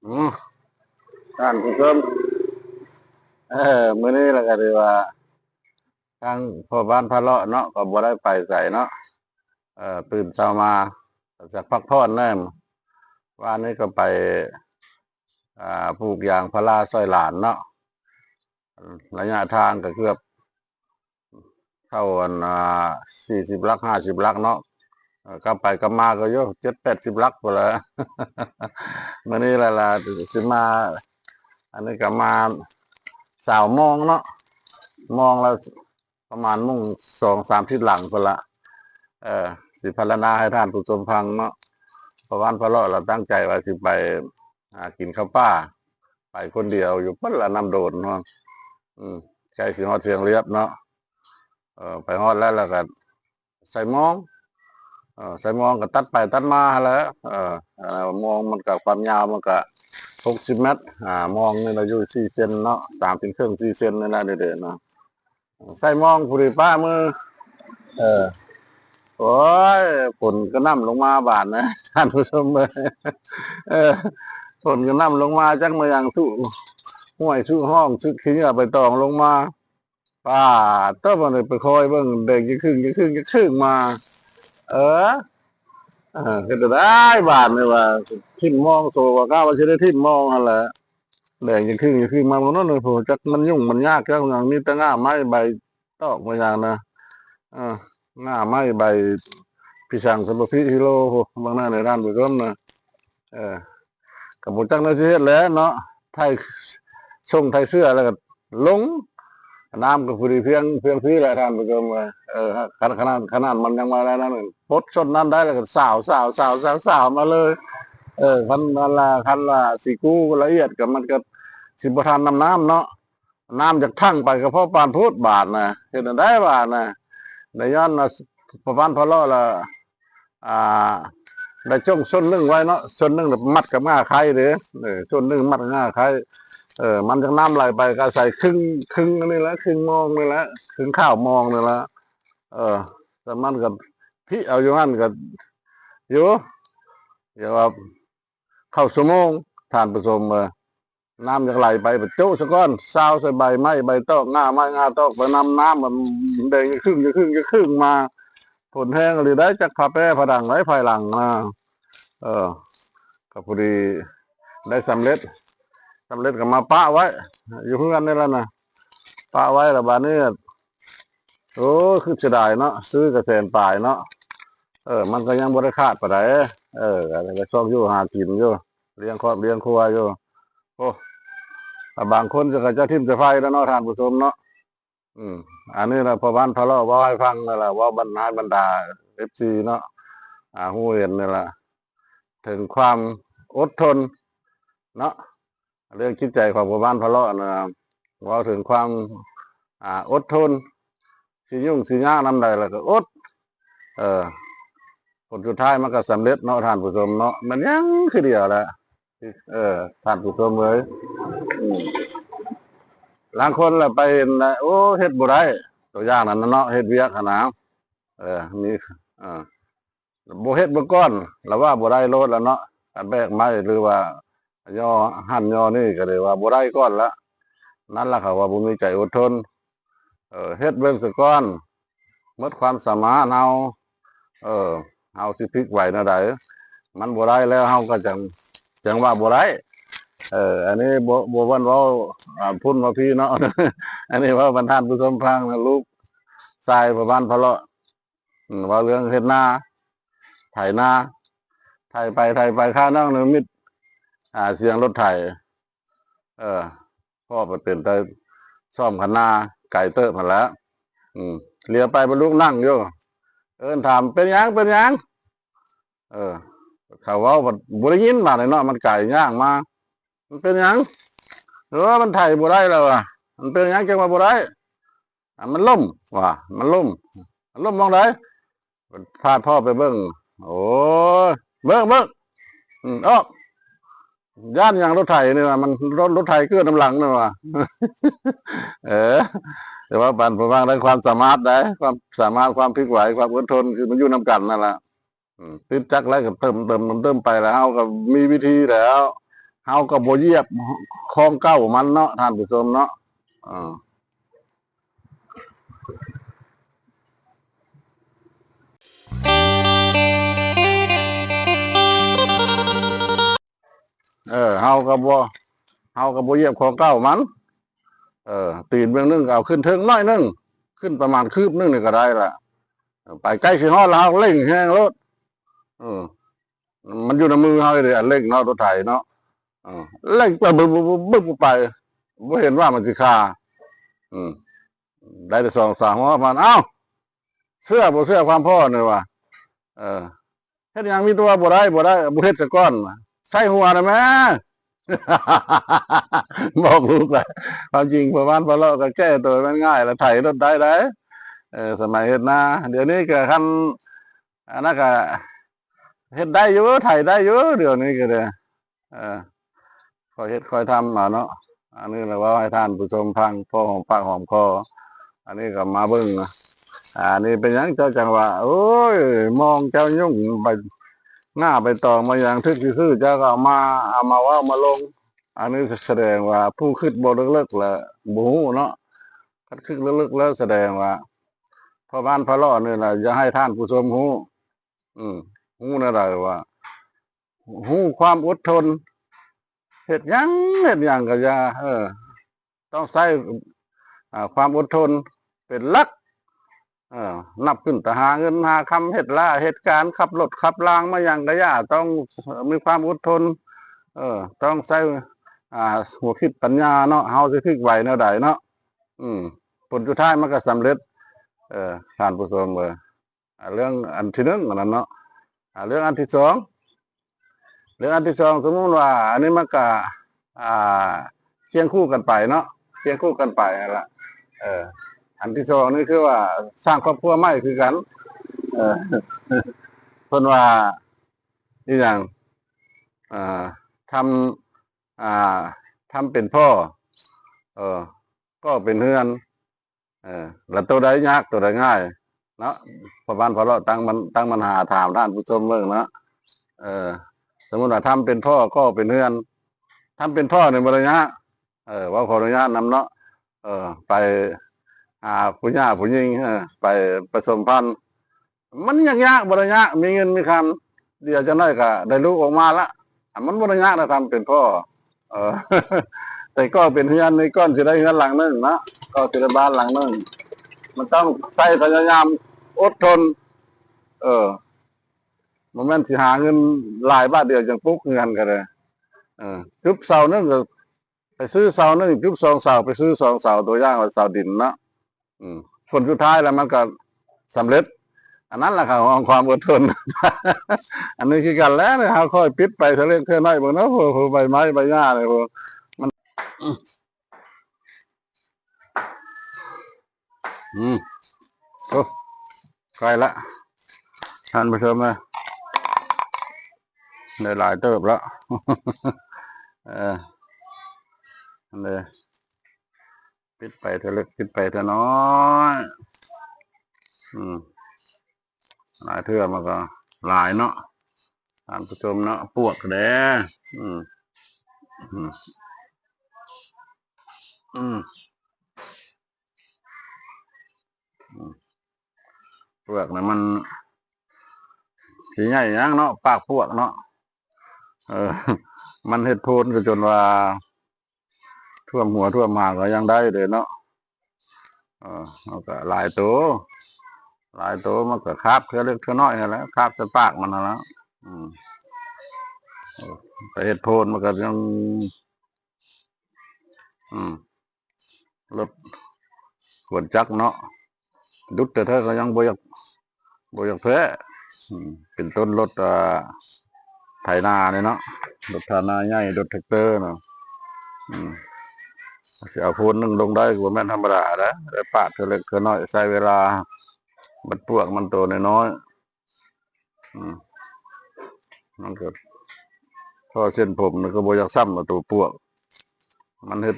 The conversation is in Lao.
ອືມ ທ່ານຜູ້ຊົມ ເອີ ມື້ນີ້ລະກະຖືວ່າ ທາງພໍ່ບ້ານພາເລາະເນາະ ກໍບໍ່ໄດ້ໄປໃສເນາະ ເອີ ຕື່ນເຊົ້າມາກໍຈະພັກຜ່ອນແດ່ ວານນີ້ກໍໄປ ອ່າ ປູກຢາງພາລາຊ່ອຍຫຼານເນາະ ໄລຍະທາງກໍເກືອບ ເຂົ້າອັນ ອ່າ ສີ່ສິບຫຼັກ ຫ້າສິບຫຼັກເນາະ ເອີ ກັບໄປກັບມາກໍຢູ່ເຈັດແປດສິບຫຼັກພຸ້ນແຫຼະ ມື້ນີ້ລະ ລະຊິມາ ອັນນີ້ກໍມາຊາວມອງເນາະ ມອງລະປະມານມຸ້ງສອງສາມທິດຫຼັງພຸ້ນລະ ເອີ ຊິພັນລະນາໃຫ້ທ່ານຜູ້ຊົມຟັງເນາະ ເພາະວ່າພາເລາະລະຕັ້ງໃຈວ່າຊິໄປຫາກິນເຂົ້າປ່າ ໄປຄົນດຽວຢູ່ພຸ້ນລະ ນ້ຳໂດນເນາະ ອືມ ໃກ້ຊິຮອດຊຽງລຽບເນາະ ເອີ ໄປຮອດແລ້ວ ແລ້ວກໍໃສ່ມອງ ເອີ ໃສ່ມອງກໍຕັດໄປຕັດມາຫັ້ນແຫຼະ ເອີ ມອງມັນກໍຄວາມຍາວມັນກໍຫົກສິບແມັດ ອ່າ ມອງນີ້ລະຢູ່ສີ່ເຊັນເນາະ ສາມເຊັນເຄິ່ງ ສີ່ເຊັນນີ້ລະ ເດ້ໆ ເນາະ ໃສ່ມອງພໍດີປະມື ເອີ ໂອ້ຍ ຝົນກະໜ່ຳລົງມາບາດນະ ທ່ານຜູ້ຊົມເອີຍ ເອີ ຝົນກະໜ່ຳລົງມາ ຈັກມາຫຍັງ ຊຸຫ້ວຍຊຸຮ່ອງ ຊຸຂີ້ເຫຍື້ອໃບຕອງລົງມາ ປາດໂທ້ ບາດນີ້ໄປຄອຍເບິ່ງ ແດງຈະຄຶ່ງ ຈະຄຶ່ງ ຈະຄຶ່ງມາ ເອີ ເອີ ເຮັດແນວໃດບາດນີ້ວ່າ ຖິ້ມມອງໂຊ ວ່າກະວ່າຊິໄດ້ຖິ້ມມອງຫັ້ນແຫຼະ ແດງຈະຄຶ່ງ ຈະຄຶ່ງມາ ເບິ່ງໂນ້ນ ໂອ້ ຈັກມັນຫຍຸ້ງມັນຍາກ ຈັກຫຍັງ ມີແຕ່ງ່າໄມ້ໃບຕອກ ບໍ່ຫຍັງນະ ເອີ ງ່າໄມ້ໃບພິສັງສຳປະພິຫິໂລ ເບິ່ງນັ້ນ ທ່ານຜູ້ຊົມນະ ເອີ ກໍບໍ່ຈັກແນວຊິເຮັດແຫຼະເນາະ ໄຖ ສົ່ງໄຖເສື້ອແລ້ວກໍລົງ ນ້ຳກໍພໍດີພຽງ ພຽງພໍດີແຫຼະທ່ານຜູ້ຊົມເອີຍ ເອີ ຂະໜາດ ຂະໜາດມັນຍັງມາໄດ້ນັ້ນ ປົດຊົນນັ້ນໄດ້ແລ້ວກໍສາວ ສາວ ສາວ ສາວ ສາວມາເລີຍ ເອີ ຄັນນັ້ນລະ ຄັນວ່າຊິກູ້ລະອຽດກໍມັນກໍຊິບໍ່ທັນນຳນ້ຳເນາະ ນ້ຳຈາກຖັງໄປກໍພໍປານພຸ້ນບາດນະ ເຮັດແນວໃດບາດນະ ໄດ້ຍ້ອນວ່າພໍ່ບ້ານພາເລາະລະ ອ່າ ໄດ້ຈົ່ງສ່ວນໜຶ່ງໄວ້ເນາະ ສ່ວນໜຶ່ງມັດກັບງ່າໄຄເດ້ ເອີ ສ່ວນໜຶ່ງມັດງ່າໄຄ ເອີ ມັນຈາກນ້ຳໄຫຼໄປກໍອາໄສຄຶ່ງ ຄຶ່ງອັນນີ້ແຫຼະ ຄຶ່ງມອງນີ້ແຫຼະ ຄຶ່ງຂາວມອງນີ້ແຫຼະ ເອີ ແຕ່ມັນກໍພິເອົາຢູ່ຫັ້ນກໍຢູ່ ຢ່າວ່າເຂົ້າຊົ່ວໂມງ ທ່ານຜູ້ຊົມເອີຍ ນ້ຳຢາກໄຫຼໄປ ໄປໂຈະສະກ່ອນ ຊາວໃສ່ໃບໄມ້ໃບຕອກ ງ່າໄມ້ງ່າຕອກໄປນຳ ນ້ຳມັນແດງຈະຄຶ່ງ ຈະຄຶ່ງ ຈະຄຶ່ງມາ ຝົນແຮງອີ່ຫຼີໄດ໋ ຈັກພາແປ້ພາດັງໄດ໋ ພາຍຫຼັງມາ ເອີ ກໍພໍດີໄດ້ສຳເລັດ ສຳເລັດກໍມາປະໄວ້ຢູ່ເຮືອນນີ້ແຫຼະນະ ປະໄວ້ແລ້ວບາດນີ້ ໂອ້ ຄືເສຍດາຍເນາະ ຊື້ກໍແສນປາຍເນາະ ເອີ ມັນກໍຍັງບໍ່ໄດ້ຂາດປານໃດ ເອີ ກໍໄດ້ຊອກຢູ່ຫາກິນຢູ່ ລ້ຽງຄອບລ້ຽງຄົວຢູ່ ໂອ້ ບາງຄົນເຂົາເຈົ້າຖິ້ມແຕ່ໄຟແລ້ວເນາະ ທ່ານຜູ້ຊົມເນາະ ອືມ ອັນນີ້ລະພໍ່ບ້ານພາເລາະເວົ້າໃຫ້ຟັງນັ້ນລະ ເວົ້າບັນ ໃຫ້ບັນດາເອັຟຊີເນາະ ອ່າ ຮູ້ເຫັນນີ້ລະ ເຖິງຄວາມອົດທົນເນາະ ເລື່ອງຈິດໃຈຂອງພໍ່ບ້ານພາເລາະນະ ເວົ້າເຖິງຄວາມ ອ່າ ອົດທົນ ຊິຫຍຸ້ງຊິຍາກນຳໃດລະກໍອົດ ເອີ ຜົນສຸດທ້າຍມັນກໍສຳເລັດເນາະ ທ່ານຜູ້ຊົມເນາະ ແມ່ນຫຍັງຄືດຽວແຫຼະ ເອີ ທ່ານຜູ້ຊົມເອີຍ ອືມ ລາງຄົນລະໄປເຫັນລະ ໂອ້ ເຮັດບໍ່ໄດ້ ຕົວຢ່າງນັ້ນນະເນາະ ເຮັດວຽກຫັ້ນນະ ເອີ ມີ ເອີ ບໍ່ເຮັດເບິ່ງກ່ອນ ລະວ່າບໍ່ໄດ້ໂລດລະເນາະ ການແບກໄມ້ ຫຼືວ່າຍໍຫັ້ນຍໍນີ້ ກໍເລີຍວ່າບໍ່ໄດ້ກ່ອນລະ ນັ້ນລະເຂົາວ່າບໍ່ມີໃຈອົດທົນ ເອີ ເຮັດເບິ່ງສາກ່ອນ ໝົດຄວາມສາມາດເຮົາ ເອີ ເຮົາຊິພິກໄຫວແນວໃດ ມັນບໍ່ໄດ້ແລ້ວເຮົາກໍຈັ່ງ ຈັ່ງວ່າບໍ່ໄດ້ ເອີ ອັນນີ້ບໍ່ ບໍ່ແມ່ນເວົ້າ ອ່າ ພຸ້ນວ່າພີ້ເນາະ ອັນນີ້ເວົ້າບັນທ່ານຜູ້ຊົມຟັງ ລູກຊາຍພໍ່ບ້ານພາເລາະ ອືມ ເວົ້າເລື່ອງເຮັດນາ ໄຖນາ ໄຖໄປໄຖໄປ ຂ້ານ້ອງນິມິດ ອ່າ ສຽງລົດໄຖ ເອີ ພໍ່ໄປເປັນຕາສ້ອມຄັນນາ ໄກເຕີບຫັ້ນແຫຼະ ອືມ ຫຼຽວໄປ ບາດລູກນັ່ງຢູ່ ເອີ້ນຖາມ ເປັນຫຍັງ ເປັນຫຍັງ ເອີ ເຂົາເວົ້າ ບໍ່ໄດ້ຍິນບາດນີ້ເນາະ ມັນໄກຍ່າງມາ ມັນເປັນຫຍັງ ເອີ ມັນໄຖບໍ່ໄດ້ແລ້ວວ່າ ມັນເປັນຫຍັງຈັ່ງວ່າບໍ່ໄດ້ ອ່າ ມັນລົ້ມວ່າ ມັນລົ້ມ ມັນລົ້ມໝ່ອງໃດ ພາພໍ່ໄປເບິ່ງ ໂອ້ຍ ເບິ່ງ ເບິ່ງ ອືມ ອອກ ຢ້ານຫຍັງ ລົດໄຖນີ້ວ່າ ມັນ ລົດ ລົດໄຖເກີດນຳຫຼັງນີ້ວ່າ ເອີ ແຕ່ວ່າປານຜູ້ຟັງໄດ້ຄວາມສາມາດໄດ໋ ຄວາມສາມາດ ຄວາມພິກໄຫວ ຄວາມອົດທົນ ຄືມັນຢູ່ນຳກັນນັ້ນລະ ອືມ ຕິດຈັກແລ້ວກໍເຕີມ ເຕີມ ເຕີມໄປ ແລ້ວເຮົາກໍມີວິທີແລ້ວ ເຮົາກໍບໍ່ຢຽບຂອງເກົ່າມັນເນາະ ທ່ານຜູ້ຊົມເນາະ. ເອີ ເອີ ເຮົາກໍບໍ່ ເຮົາກໍບໍ່ຢຽບຂອງເກົ່າມັນ. ເອີ ຕີນເບື້ອງໜຶ່ງກໍເອົາຂຶ້ນເທິງໜ້ອຍໜຶ່ງ ຂຶ້ນປະມານຄືບໜຶ່ງນີ້ກໍໄດ້ລະ. ເອີ ໄປໃກ້ຊິຮອດແລ້ວ ເຮົາເລັ່ງແຮງໂລດ. ເອີ ມັນຢູ່ໃນມືເຮົາເດ້ ອັນເລັ່ງເນາະ ລົດໄຖເນາະ. ເອີ ເລັ່ງໄປບຶບໆໆໆ ໄປ ບໍ່ເຫັນວ່າມັນຊິຄາ. ອືມ ໄດ້ແຕ່ສອງສາມຮອບ ມັນ ອ້າວ ເຊື່ອບໍ່ເຊື່ອຄວາມພໍ່ນີ້ວ່າ ເອີ ເຮັດຫຍັງມີແຕ່ວ່າບໍ່ໄດ້ ບໍ່ໄດ້ ບໍ່ເຮັດສາກ່ອນ ໃສ່ຫົວນະແມ່. ບອກລູກວ່າ ຄວາມຈິງພໍ່ບ້ານພໍ່ເລາະກໍແກ້ໂຕແມ່ນງ່າຍລະ ໄຖລົດໄດ້ໄດ໋. ເອີ ສະໄໝເຮັດນາ ດຽວນີ້ກໍຄັນ ອັນນັ້ນກໍເຮັດໄດ້ຢູ່ ໄຖໄດ້ຢູ່ ດຽວນີ້ກໍໄດ້. ເອີ ຄ່ອຍເຮັດຄ່ອຍທຳມາເນາະ. ອັນນີ້ລະເວົ້າໃຫ້ທ່ານຜູ້ຊົມຟັງ ພໍຫອມປາກຫອມຄໍ. ອັນນີ້ກໍມາເບິ່ງ ອັນນີ້ເປັນຫຍັງເຈົ້າຈັ່ງວ່າ ໂອ້ຍ ມອງເຈົ້າຫຍຸ້ງ ໄປງ່າໄປຕອງມາຫຍັງ ຖືກຊື່ໆ ເຈົ້າກໍເອົາມາ ເອົາມາເວົ້າມາລົງ. ອັນນີ້ສະແດງວ່າຜູ້ຄິດບໍ່ເລິກໆ ລະບໍ່ຮູ້ເນາະ. ຄັນຄິດເລິກໆ ແລ້ວສະແດງວ່າພໍ່ບ້ານພະເລາະນີ້ລະ ຢາກໃຫ້ທ່ານຜູ້ຊົມຮູ້. ອືມ ຮູ້ແນວໃດວ່າ ຮູ້ຄວາມອົດທົນ ເຮັດຫຍັງ ເຮັດຫຍັງກໍຢ່າ ເອີ ຕ້ອງໃຊ້ ອ່າ ຄວາມອົດທົນເປັນຫຼັກ. ເອີ ນັບຂຶ້ນແຕ່ຫາເງິນຫາຄຳ ເຮັດລາເຮັດການ ຂັບລົດຂັບລາງມາຫຍັງກໍຢ່າ ຕ້ອງມີຄວາມອົດທົນ. ເອີ ຕ້ອງໃຊ້ ອ່າ ຫົວຄິດປັນຍາເນາະ ເຮົາຊິຖືກໄຫວແນວໃດເນາະ. ອືມ ຜົນສຸດທ້າຍມັນກໍສຳເລັດ ເອີ ທ່ານຜູ້ຊົມເອີຍ. ອ່າ ເລື່ອງອັນທີໜຶ່ງອັນນັ້ນເນາະ. ອ່າ ເລື່ອງອັນທີສອງ ເລື່ອງອັນທີສອງ ສົມມຸດວ່າອັນນີ້ມັນກະ ອ່າ ຄຽງຄູ່ກັນໄປເນາະ ຄຽງຄູ່ກັນໄປຫັ້ນລະ. ເອີ ອັນທີສອງນີ້ຄືວ່າສ້າງຄອບຄົວໃໝ່ຄືກັນ. ເອີ ເພິ່ນວ່າອີຫຍັງ ອ່າ ທຳ ອ່າ ທຳເປັນພໍ່ ເອີ ກໍ່ເປັນເຮືອນ. ເອີ ລະໂຕໃດຍາກໂຕໃດງ່າຍເນາະ ພໍ່ບ້ານພະເລາະຕັ້ງບັນ ຕັ້ງບັນຫາຖາມທ່ານຜູ້ຊົມເບິ່ງເນາະ. ເອີ ສົມມຸດວ່າທຳເປັນພໍ່ກໍ່ເປັນເຮືອນ ທຳເປັນພໍ່ນີ້ບໍ່ໄດ້ຍາກ. ເອີ ເວົ້າຂໍອະນຸຍາດນຳເນາະ. ເອີ ໄປຫາຜູ້ຫຍ່າຜູ້ຍິງ ເອີ ໄປປະສົມພັນ ມັນຍາກໆ ບໍ່ໄດ້ຍາກ ມີເງິນມີຄຳ ດຽວຈັກໜ້ອຍກໍໄດ້ລູກອອກມາລະ ມັນບໍ່ໄດ້ຍາກນະ ທຳເປັນພໍ່. ເອີ ແຕ່ກໍ່ເປັນເຮືອນນີ້ ກ່ອນຊິໄດ້ເຮືອນຫຼັງໜຶ່ງເນາະ ກໍຊິໄດ້ບ້ານຫຼັງໜຶ່ງ ມັນຕ້ອງໃຊ້ພະຍາຍາມ ອົດທົນ. ເອີ ບໍ່ແມ່ນຊິຫາເງິນຫຼາຍບາດດຽວຈັ່ງປຸກເຮືອນກໍໄດ້. ເອີ ຈຸບເສົາໜຶ່ງກໍ ໄປຊື້ເສົາໜຶ່ງ ຈຸບສອງເສົາ ໄປຊື້ສອງເສົາ ຕົວຢ່າງວ່າເສົາດິນເນາະ. ອືມ ຜົນສຸດທ້າຍແລ້ວມັນກໍສຳເລັດ. ອັນນັ້ນລະເຂົາເອີ້ນຄວາມອົດທົນ. ອັນນີ້ຄືກັນແຫຼະ ເຮົາຄ່ອຍປິດໄປເທື່ອເລັກເທື່ອນ້ອຍເບິ່ງເນາະ ໂອ້ໂຫ ໃບໄມ້ໃບຫຍ້ານີ້ ໂອ້ ມັນ ອືມ ໂອ້ ໃກ້ລະ ທ່ານຜູ້ຊົມເອີຍ ໄດ້ຫຼາຍເຕີບລະ. ເອີ ອັນນີ້ ປິດໄປເທື່ອເລັກ ປິດໄປເທື່ອນ້ອຍ. ອືມ ຫຼາຍເທື່ອມັນກໍຫຼາຍເນາະ ທ່ານຜູ້ຊົມເນາະ ປວກແດ່. ອືມ ອືມ ອືມ ອືມ ປວກນີ້ມັນຊິໃຫຍ່ຫຍັງເນາະ ປາກປວກເນາະ. ເອີ ມັນເຮັດໂພນກໍຈົນວ່າຖ້ວມຫົວຖ້ວມຫາງກໍຍັງໄດ້ເດ້ເນາະ. ເອີ ມັນກໍຫຼາຍໂຕ ຫຼາຍໂຕ ມັນກໍຄາບເທື່ອເລັກເທື່ອນ້ອຍຫັ້ນແຫຼະ ຄາບແຕ່ປາກມັນຫັ້ນລະ. ອືມ ໄປເຮັດໂພນມັນກໍຍັງ ອືມ ລົດຂວນຈັກເນາະ ດຸດແທ້ໆ ກໍຍັງບໍ່ຢາກ ບໍ່ຢາກແທ້. ອືມ ເປັນຕົ້ນລົດ ອ່າ ໄຖນານີ້ເນາະ ລົດໄຖນາໃຫຍ່ ລົດແທຣັກເຕີເນາະ. ອືມ ຊິເອົາໂພນໜຶ່ງລົງໄດ້ກໍບໍ່ແມ່ນທຳມະດາເດ້ ໄດ້ປາດເທື່ອເລັກເທື່ອນ້ອຍ ໃຊ້ເວລາ ບັດປວກມັນໂຕນ້ອຍໆ. ອືມ ມັນກໍ ເພາະເສັ້ນຜົມມັນກໍບໍ່ຢາກຊ້ຳນະ ໂຕປວກ ມັນເຮັດ